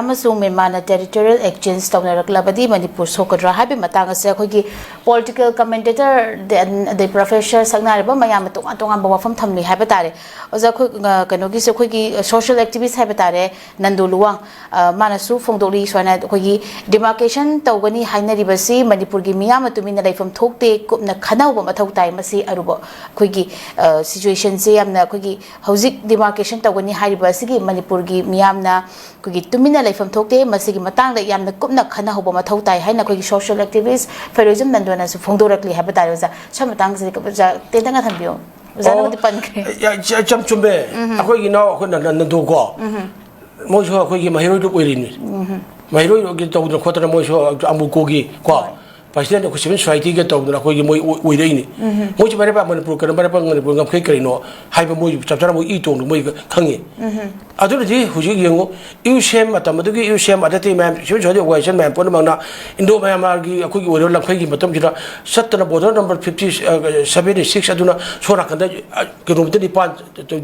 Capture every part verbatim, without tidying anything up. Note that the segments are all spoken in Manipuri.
ꯑꯃꯁꯨꯡ ꯃ꯭ꯌꯥꯟꯃꯥꯔꯅ territorial exchange ꯇꯧꯅꯔꯛꯂꯕꯗꯤ ꯃꯅꯤꯄꯨꯔ ꯁꯣꯛꯀꯗ꯭ꯔꯥ ꯍꯥꯏꯕꯒꯤ ꯃꯇꯥꯡ ꯑꯁꯦ ꯑꯩꯈꯣꯏꯒꯤ political commentator ꯑꯗꯩ professor ꯁꯛꯅꯥꯏꯔꯕ ꯃꯌꯥꯝꯅ ꯇꯣꯉꯥꯟ ꯇꯣꯉꯥꯟꯕ ꯋꯥꯐꯝ ꯊꯝꯂꯤ ꯍꯥꯏꯕ ꯇꯥꯔꯦ꯫ ꯑꯣꯖꯥ, ꯑꯩꯈꯣꯏ, ꯑ, ꯀꯩꯅꯣꯒꯤꯁꯦ, ꯑꯩꯈꯣꯏꯒꯤ social activist ꯍꯥꯏꯕ ꯇꯥꯔꯦ, ꯅꯟꯗꯨ ꯂꯨꯋꯥꯡ, ꯑ, ꯃꯥꯅꯁꯨ ꯐꯣꯡꯗꯣꯛꯂꯤ ꯁꯨꯃꯥꯏꯅ, ꯑꯩꯈꯣꯏꯒꯤ demarcation ꯇꯧꯒꯅꯤ ꯍꯥꯏꯅꯔꯤꯕꯁꯤ ꯃꯅꯤꯄꯨꯔꯒꯤ ꯃꯤꯌꯥꯝꯅ ꯇꯨꯃꯤꯟꯅ ꯂꯩꯐꯝ ꯊꯣꯛꯇꯦ, ꯀꯨꯞꯅ ꯈꯟꯅꯍꯧꯕ ꯃꯊꯧ ꯇꯥꯏ꯫ ꯃꯁꯤ ꯑꯔꯨꯕ ꯑꯩꯈꯣꯏꯒꯤ, ꯑ, situationꯁꯦ ꯌꯥꯝꯅ ꯑꯩꯈꯣꯏꯒꯤ ꯍꯧꯖꯤꯛ demarcation ꯇꯧꯒꯅꯤ ꯍꯥꯏꯔꯤꯕ ꯑꯁꯤꯒꯤ ꯃꯅꯤꯄꯨꯔꯒꯤ ꯃꯤꯌꯥꯝꯅ ꯑꯩꯈꯣꯏꯒꯤ ꯇꯨꯃꯤꯟꯅ ꯂꯩꯐꯝ ꯊꯣꯛꯇꯦ, ꯃꯁꯤꯒꯤ ꯃꯇꯥꯡꯗ ꯌꯥꯝꯅ ꯀꯨꯞꯅ ꯈꯟꯅꯍꯧꯕ ꯃꯊꯧ ꯇꯥꯏ ꯍꯥꯏꯅ ꯑꯩꯈꯣꯏꯒꯤ social activist ꯐꯦꯔꯣꯏꯖꯝ ꯅꯟꯗꯣꯅꯁꯨ ꯐꯣꯡꯗꯣꯔꯛꯂꯤ ꯍꯥꯏꯕ ꯇꯥꯔꯦ꯫ ꯑꯣꯖꯥ, ꯁ꯭ꯋꯥꯏ ꯃꯇꯥꯡꯁꯤꯗꯤ ꯑꯣꯖꯥ ꯇꯦꯟꯇꯛꯅ ꯊꯝꯕꯤꯌꯨ꯫ ꯑꯣꯖꯥꯅꯕꯨꯗꯤ ꯄꯟꯈ꯭ꯔꯦ꯫ ꯌꯥ-, ꯌꯥ-, ꯌꯥꯝ ꯆꯨꯝꯃꯦ꯫ ꯑꯩꯈꯣꯏꯒꯤ ꯏꯅꯥꯎ ꯑꯩꯈꯣꯏ ꯅ-, ꯅ-, ꯅꯟꯗꯨꯀꯣ, ꯃꯣꯏꯁꯨ ꯑꯩꯈꯣꯏꯒꯤ ꯃꯍꯩꯔꯣꯏ ꯂꯨꯞ ꯑꯣꯏꯔꯤꯅꯤ꯫ ꯃꯍꯩꯔꯣꯏꯒꯤ ꯇꯧꯗꯅ ꯈꯣꯠꯇꯅ ꯃꯣꯏꯁꯨ ꯑꯃꯨꯀꯣꯒꯤ ꯀꯣ, ꯍꯣꯏ꯫ President ꯑꯩꯈꯣꯏ civil societyꯒ ꯇꯧꯗꯅ ꯑꯩꯈꯣꯏꯒꯤ ꯃꯣꯏ ꯑꯣꯏ-, ꯑꯣꯏꯔꯛꯏꯅꯤ꯫ ꯃꯣꯏꯁꯨ ꯃꯔꯩꯕꯥꯛ ꯃꯅꯤꯄꯨꯔ ꯀꯩꯅꯣ, ꯃꯔꯩꯕꯥꯛ ꯃꯅꯤꯄꯨꯔ ꯉꯝꯈꯩ ꯀꯔꯤꯅꯣ ꯍꯥꯏꯕ ꯃꯣꯏ ꯆꯞ ꯆꯥꯅ ꯃꯣꯏ ꯏ ꯇꯣꯡꯗ ꯃꯣꯏ ꯈꯪꯉꯤ꯫ ꯑꯗꯨꯅꯗꯤ ꯍꯧꯖꯤꯛ ꯌꯦꯡꯉꯨ, ꯏꯎꯁꯦꯝ ꯃꯇꯝ ꯑꯗꯨꯒꯤ ꯏꯎꯁꯦꯝ ꯑꯗꯩ ꯃꯌꯥꯝ civil society organization ꯃꯌꯥꯝ ꯄꯨꯝꯅꯃꯛꯅ Indo Myanmarꯒꯤ ꯑꯩꯈꯣꯏꯒꯤ ꯑꯣꯏꯔꯤꯕ ꯂꯝꯈꯩꯒꯤ ꯃꯇꯝꯁꯤꯗ ꯆꯠꯇꯅ border number fifty, ꯑ, seventy six ꯑꯗꯨꯅ ꯁꯣꯝ ꯅꯥꯀꯟꯗ, ꯑ, ꯀꯤꯂꯣꯃꯤꯇꯔ ꯅꯤꯄꯥꯟ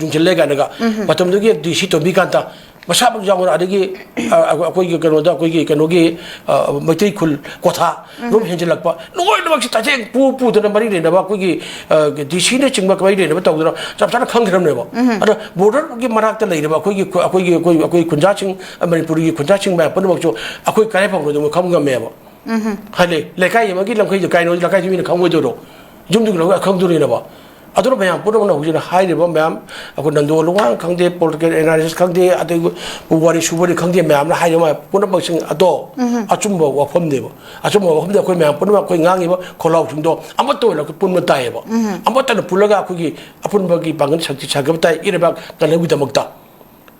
ꯌꯨꯡꯁꯤꯜꯂꯦ ꯀꯥꯏꯅꯒ ꯃꯇꯝꯗꯨꯒꯤ DC ꯇꯣꯝꯕꯤꯀꯥꯟꯇ ꯃꯁꯥꯃꯛ ꯌꯥꯎꯅ ꯑꯗꯒꯤ, ꯑ, ꯑꯩꯈꯣꯏꯒꯤ ꯀꯩꯅꯣꯗ ꯑꯩꯈꯣꯏꯒꯤ ꯀꯩꯅꯣꯒꯤ, ꯑ, ꯃꯩꯇꯩ ꯈꯨꯜ ꯀꯣꯊꯥ ꯔꯣꯝ ꯍꯦꯟꯖꯤꯜꯂꯛꯄ ꯂꯣꯏꯅꯃꯛꯁꯤ ꯇꯁꯦꯡ ꯄꯨ ꯄꯨꯗꯅ ꯃꯔꯤ ꯂꯩꯅꯕ ꯑꯩꯈꯣꯏꯒꯤ, ꯑ, DCꯅꯆꯤꯡꯕ ꯃꯔꯤ ꯂꯩꯅꯕ ꯇꯧꯗꯅ ꯆꯞ ꯆꯥꯅ ꯈꯪꯈ꯭ꯔꯕꯅꯦꯕ꯫ ꯑꯗ borderꯒꯤ ꯃꯅꯥꯛꯇ ꯂꯩꯔꯤꯕ ꯑꯩꯈꯣꯏꯒꯤ ꯈꯨ-, ꯑꯩꯈꯣꯏꯒꯤ, ꯑꯩꯈꯣꯏ, ꯑꯩꯈꯣꯏ ꯈꯨꯟꯖꯥꯁꯤꯡ, ꯑ, ꯃꯅꯤꯄꯨꯔꯒꯤ ꯈꯨꯟꯖꯥꯁꯤꯡ ꯃꯌꯥꯝ ꯄꯨꯝꯅꯃꯛꯁꯨ ꯑꯩꯈꯣꯏ ꯀꯗꯥꯏ ꯐꯥꯎꯕꯅꯣ ꯑꯗꯨꯝ ꯈꯪꯕ ꯉꯝꯃꯦꯕ꯫ ꯍꯥꯏꯗꯤ ꯂꯩꯀꯥꯏ ꯑꯃꯒꯤ ꯂꯝꯈꯩꯗꯣ ꯀꯥꯏꯅꯣ ꯂꯩꯀꯥꯏꯗꯨ ꯃꯤꯅ ꯈꯪꯉꯣꯏꯗꯣꯏꯔꯣ? ꯌꯨꯝꯗꯨꯒꯤ ꯂꯧ ꯈꯪꯗꯣꯔꯤꯅꯦꯕ꯫ ꯑꯗꯨꯅ ꯃꯌꯥꯝ ꯄꯨꯝꯅꯃꯛꯅ ꯍꯧꯖꯤꯛ ꯍꯥꯏꯔꯤꯕ ꯃꯌꯥꯝ, ꯑꯩꯈꯣꯏ ꯅꯟꯗꯣ ꯂꯨꯋꯥꯡ ꯈꯪꯗꯦ, political analysis ꯈꯪꯗꯦ, ꯑꯗꯩ ꯋꯥꯔꯤ ꯁꯨꯕꯅꯤ ꯈꯪꯗꯦ, ꯃꯌꯥꯝꯅ ꯍꯥꯏꯔꯤꯕ ꯃꯌꯥꯝ ꯄꯨꯝꯅꯃꯛꯁꯤꯡ ꯑꯗꯣ ꯑꯆꯨꯝꯕ ꯋꯥꯐꯝꯅꯦꯕ꯫ ꯑꯆꯨꯝꯕ ꯋꯥꯐꯝꯗꯤ ꯑꯩꯈꯣꯏ ꯃꯌꯥꯝ ꯄꯨꯝꯅꯃꯛ ꯑꯩꯈꯣꯏ ꯉꯥꯡꯉꯤꯕ ꯈꯣꯜꯂꯥꯎꯁꯤꯡꯗꯣ ꯑꯃꯠꯇ ꯑꯣꯏꯅ ꯑꯩꯈꯣꯏ ꯄꯨꯟꯕ ꯇꯥꯏꯌꯦꯕ꯫ ꯑꯃꯠꯇꯅ ꯄꯨꯜꯂꯒ ꯑꯩꯈꯣꯏꯒꯤ ꯑꯄꯨꯟꯕꯒꯤ ꯄꯥꯡꯒꯜ ꯁꯛꯇꯤ ꯁꯥꯒꯠꯄ ꯇꯥꯏ, ꯏꯔꯩꯕꯥꯛ ꯀꯜꯍꯧꯒꯤꯗꯃꯛꯇ꯫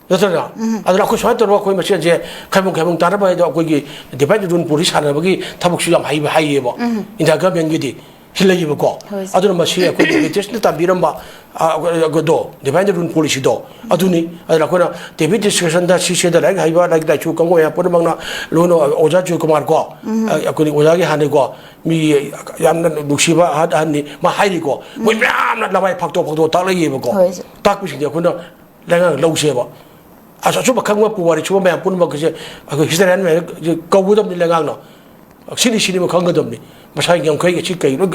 ꯅꯠꯇ꯭ꯔꯅ? ꯑꯗꯨꯅ ꯑꯩꯈꯣꯏ ꯁꯨꯃꯥꯏꯅ ꯇꯧꯔꯒ ꯑꯩꯈꯣꯏ ꯃꯁꯦꯟꯁꯦ ꯈꯥꯏꯕꯨꯡ ꯈꯥꯏꯕꯨꯡ ꯇꯥꯅꯕ ꯍꯥꯏꯗꯣ ꯑꯩꯈꯣꯏꯒꯤ divide and rule policy ꯁꯥꯟꯅꯕꯒꯤ ꯊꯕꯛꯁꯨ ꯌꯥꯝ ꯍꯩꯕ ꯍꯥꯏꯌꯦꯕ꯫ India governmentꯒꯤꯗꯤ ꯁꯤ ꯂꯩꯌꯦꯕꯀꯣ꯫ ꯍꯣꯏ, ꯁꯥꯔ꯫ ꯑꯗꯨꯅ ꯃꯁꯤ ꯑꯩꯈꯣꯏ Britishꯅ ꯇꯝꯕꯤꯔꯝꯕ, ꯑ, ꯑꯗꯣ, divide and rule policyꯗꯣ ꯑꯗꯨꯅꯤ꯫ ꯑꯗꯨꯅ ꯑꯩꯈꯣꯏꯅ ꯇꯦꯕꯤꯠ discussionꯗ ꯁꯤꯁꯦꯗ ꯂꯥꯏꯔꯤꯛ ꯍꯩꯕ, ꯂꯥꯏꯔꯤꯛ ꯂꯥꯏꯁꯨ ꯈꯪꯕ ꯃꯌꯥꯝ ꯄꯨꯝꯅꯃꯛꯅ ꯂꯣꯏꯅ ꯑꯣꯖꯥ ꯖꯣꯏꯀꯨꯃꯥꯔ ꯀꯣ, ꯑ, ꯑꯩꯈꯣꯏꯒꯤ ꯑꯣꯖꯥꯒꯤ ꯍꯥꯟꯅꯩꯀꯣ, ꯃꯤ ꯌꯥꯝꯅ ꯅꯨꯡꯁꯤꯕ ꯑꯍꯟ ꯑꯍꯟꯅꯤ, ꯃꯥ ꯍꯥꯏꯔꯤꯀꯣ꯫ ꯃꯣꯏ ꯃꯌꯥꯝꯅ ꯂꯋꯥꯏ ꯐꯥꯛꯇꯣꯛ ꯐꯥꯛꯇꯣꯛ ꯇꯥꯛꯂꯛꯏꯕꯀꯣ꯫ ꯍꯣꯏ, ꯁꯥꯔ꯫ ꯇꯥꯛꯄꯁꯤꯡꯁꯦ ꯑꯩꯈꯣꯏꯅ ꯂꯩꯉꯥꯛ ꯂꯧꯁꯦꯕ꯫ ꯑꯁ, ꯑꯆꯨꯝꯕ ꯈꯪꯕ ꯄꯨꯋꯥꯔꯤ ꯁꯨꯝꯕ ꯃꯌꯥꯝ ꯄꯨꯝꯅꯃꯛ ꯑꯁꯦ ꯑꯩꯈꯣꯏ historian ꯃꯌꯥꯝ ꯀꯧꯒꯗꯕꯅꯤ ꯂꯩꯉꯥꯛꯅ꯫ ꯁꯤꯅꯤ ꯁꯤꯅꯤꯕ ꯈꯪꯒꯗꯕꯅꯤ꯫ ꯃꯁꯥꯒꯤ ꯉꯝꯈꯩ ꯑꯁꯤ ꯀꯩ ꯂꯣꯏ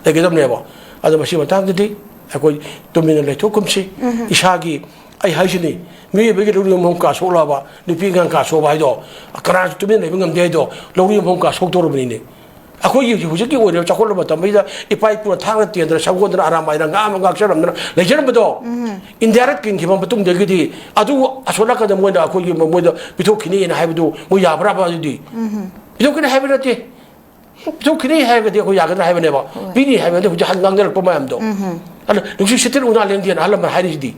ꯂꯩꯒꯗꯕꯅꯦꯕ꯫ ꯑꯗꯣ ꯃꯁꯤ ꯃꯇꯥꯡꯗꯗꯤ ꯑꯩꯈꯣꯏ ꯇꯨꯃꯤꯟꯅ ꯂꯩꯊꯣꯛꯀꯨꯝꯁꯤ꯫ ꯏꯁꯥꯒꯤ, ꯑꯩ ꯍꯥꯏꯁꯤꯅꯤ, ꯃꯤꯑꯣꯏꯕꯒꯤ ꯂꯧꯔꯤ ꯃꯐꯝ ꯀꯥ ꯁꯣꯛꯂꯛꯑꯕ, ꯅꯨꯄꯤ ꯑꯉꯥꯡ ꯀꯥ ꯁꯣꯛꯑꯕ ꯍꯥꯏꯗꯣ ꯀꯅꯥꯁꯨ ꯇꯨꯃꯤꯟꯅ ꯂꯩꯕ ꯉꯝꯗꯦ ꯍꯥꯏꯗꯣ, ꯂꯧꯔꯤ ꯃꯐꯝ ꯀꯥ ꯁꯣꯛꯇꯧꯔꯕꯅꯤꯅꯦ꯫ ꯑꯩꯈꯣꯏꯒꯤ ꯍꯧꯖꯤꯛ ꯍꯧꯖꯤꯛꯀꯤ ꯑꯣꯏꯔꯤꯕ ꯆꯥꯎꯈꯠꯂꯕ ꯃꯇꯝꯁꯤꯗ ꯏꯄꯥ ꯏꯄꯨꯅ ꯊꯥꯡꯅ ꯇꯦꯟꯗꯅ ꯁꯪꯒꯣꯟꯗꯅ ꯑꯔꯥꯝ ꯍꯥꯏꯅ ꯉꯥ ꯑꯃ ꯉꯥꯛꯆꯔꯝꯗꯅ ꯂꯩꯖꯔꯝꯕꯗꯣ, ꯏꯟꯗꯤꯌꯥꯗ ꯀꯤꯡꯈꯤꯕ ꯃꯇꯨꯡꯗꯒꯤꯗꯤ ꯑꯗꯨ ꯑꯁꯣꯝ ꯅꯥꯀꯟꯗ ꯃꯣꯏꯅ ꯑꯩꯈꯣꯏꯒꯤ ꯃꯣꯏꯗ ꯄꯤꯊꯣꯛꯈꯤꯅꯤꯅ ꯍꯥꯏꯕꯗꯨ ꯃꯣꯏ ꯌꯥꯕ꯭ꯔꯥꯕ? ꯑꯗꯨꯗꯤ ꯄꯤꯊꯣꯛꯈꯤꯅꯤ ꯍꯥꯏꯕ ꯅꯠꯇꯦ꯫ ꯄꯤꯊꯣꯛꯈꯤꯅꯤ ꯍꯥꯏꯔꯒꯗꯤ ꯑꯩꯈꯣꯏ ꯌꯥꯒꯗ꯭ꯔꯥ ꯍꯥꯏꯕꯅꯦꯕ꯫ ꯄꯤꯅꯤ ꯍꯥꯏꯕꯗꯤ ꯍꯧꯖꯤꯛ ꯍꯥꯟꯅ ꯉꯥꯡꯅꯔꯛꯄ ꯃꯌꯥꯝꯗꯣ꯫ ꯑꯗꯣ ꯅꯨꯡꯁꯤꯠ ꯁꯤꯠꯇꯅ ꯎꯅꯥ ꯂꯦꯡꯗꯦꯅ ꯑꯍꯜ ꯂꯃꯟ ꯍꯥꯏꯔꯤꯁꯤꯗꯤ꯫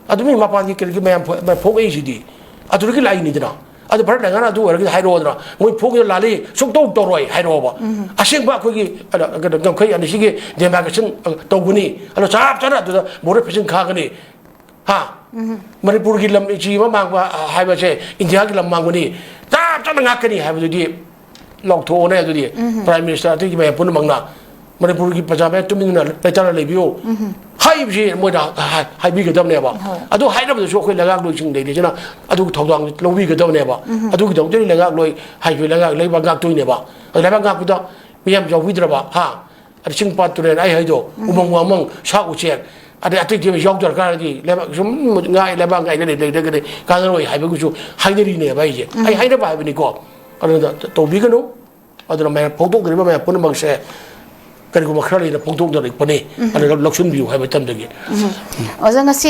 ꯑꯗꯨ ꯃꯤ ꯃꯄꯥꯟꯒꯤ ꯀꯔꯤꯒꯤ ꯃꯌꯥꯝ ꯐꯣ-, ꯃꯌꯥꯝ ꯐꯣꯡꯉꯛꯏꯁꯤꯗꯤ꯫ ꯑꯗꯨꯗꯒꯤ ꯂꯥꯛꯏꯅꯤꯗꯅ꯫ ꯑꯗꯨ ꯚꯥꯔꯠ ꯂꯩꯉꯥꯛꯅ ꯑꯗꯨ ꯑꯣꯏꯔꯒꯗꯤ ꯍꯥꯏꯔꯛꯑꯣꯗꯅ꯫ ꯃꯣꯏ ꯐꯣꯡꯉꯤꯗꯣ ꯂꯥꯜꯂꯤ, ꯁꯨꯡꯇꯧ ꯇꯧꯔꯣꯏ ꯍꯥꯏꯔꯛꯑꯣꯕ꯫ ꯑꯁꯦꯡꯕ ꯑꯩꯈꯣꯏꯒꯤ, ꯑ, ꯀꯩꯅꯣ, ꯉꯝꯈꯩ ꯑꯅꯤꯁꯤꯒꯤ demarcation, ꯑ, ꯇꯧꯒꯅꯤ꯫ ꯑꯗꯣ ꯆꯞ ꯆꯥꯅ ꯑꯗꯨꯗ border fencing ꯈꯥꯒꯅꯤ꯫ ꯍꯥ? ꯃꯅꯤꯄꯨꯔꯒꯤ ꯂꯝ ꯏꯆꯦ ꯑꯃ ꯃꯥꯡꯕ ꯍꯥꯏꯕꯁꯦ ꯏꯟꯗꯤꯌꯥꯒꯤ ꯂꯝ ꯃꯥꯡꯕꯅꯤ, ꯆꯞ ꯆꯥꯅ ꯉꯥꯛꯀꯅꯤ ꯍꯥꯏꯕꯗꯨꯗꯤ ꯂꯥꯎꯊꯣꯛꯑꯣꯅꯦ꯫ ꯑꯗꯨꯗꯤ Prime Minister ꯑꯇꯩꯒꯤ ꯃꯌꯥꯝ ꯄꯨꯝꯅꯃꯛꯅ ꯃꯅꯤꯄꯨꯔꯒꯤ ꯄ꯭ꯔꯖꯥ ꯃꯌꯥꯝ ꯇꯨꯃꯤꯟꯅ ꯂꯩꯇꯥꯔ ꯂꯩꯕꯤꯌꯨ ꯍꯥꯏꯕꯁꯤ ꯃꯣꯏꯅ ꯍꯥꯏ-, ꯍꯥꯏꯕꯤꯒꯗꯕꯅꯦꯕ꯫ ꯑꯗꯨ ꯍꯥꯏꯅꯕꯗꯁꯨ ꯑꯩꯈꯣꯏ ꯂꯩꯉꯥꯛꯂꯣꯏꯁꯤꯡ ꯂꯩꯔꯤꯁꯤꯅ ꯑꯗꯨꯒꯤ ꯊꯧꯗꯥꯡ ꯂꯧꯕꯤꯒꯗꯕꯅꯦꯕ꯫ ꯑꯗꯨꯒꯤꯗꯃꯛꯇꯗꯤ ꯂꯩꯉꯥꯛꯂꯣꯏ ꯍꯥꯏꯕ ꯂꯩꯉꯥꯛ ꯂꯩꯕꯥꯛ ꯉꯥꯛꯇꯣꯏꯅꯦꯕ꯫ ꯑꯗꯨ ꯂꯩꯕꯥꯛ ꯉꯥꯛꯄꯗ ꯃꯤꯌꯥꯝ ꯌꯥꯎꯕꯤꯗ꯭ꯔꯕ, ꯍꯥ? ꯑꯗꯩ ꯆꯤꯡ ꯄꯥꯠ ꯇꯨꯔꯦꯜ ꯑꯩ ꯍꯥꯏꯗꯣ, ꯎꯃꯪ ꯋꯥꯃꯪ, ꯁꯥ ꯎꯆꯦꯛ, ꯑꯗꯩ ꯑꯇꯩ ꯑꯇꯩ ꯌꯥꯎꯗ꯭ꯔꯀꯥꯟꯗꯗꯤ ꯂꯩꯕꯥꯛ ꯁꯨꯝ ꯉꯥꯏ, ꯂꯩꯕꯥꯛ ꯉꯥꯏꯅ ꯂꯩ-, ꯂꯩꯇ꯭ꯔꯒꯗꯤ ꯀꯥꯟꯅꯔꯣꯏ ꯍꯥꯏꯕꯒꯤꯁꯨ ꯍꯥꯏꯅꯔꯤꯅꯦꯕ ꯑꯩꯁꯦ꯫ ꯑꯩ ꯍꯥꯏꯅꯕ ꯍꯥꯏꯕꯅꯤꯀꯣ꯫ ꯑꯗꯨꯅ ꯇꯧꯕꯤꯒꯅꯨ꯫ ꯑꯗꯨꯅ ꯃꯌꯥꯝ ꯐꯣꯡꯗꯣꯛꯅꯔꯤꯕ ꯃꯌꯥꯝ ꯄꯨꯝꯅꯃꯛꯁꯦ ꯀꯔꯤꯒꯨꯝꯕ ꯈꯔ ꯂꯩꯅ ꯐꯣꯡꯗꯣꯛꯅꯔꯛꯄꯅꯤ꯫ ꯑꯗꯨꯒ ꯂꯧꯁꯤꯟꯕꯤꯌꯨ ꯍꯥꯏꯕ ꯃꯇꯝꯗꯒꯤ꯫ ꯑꯣꯖꯥ, ꯉꯁꯤ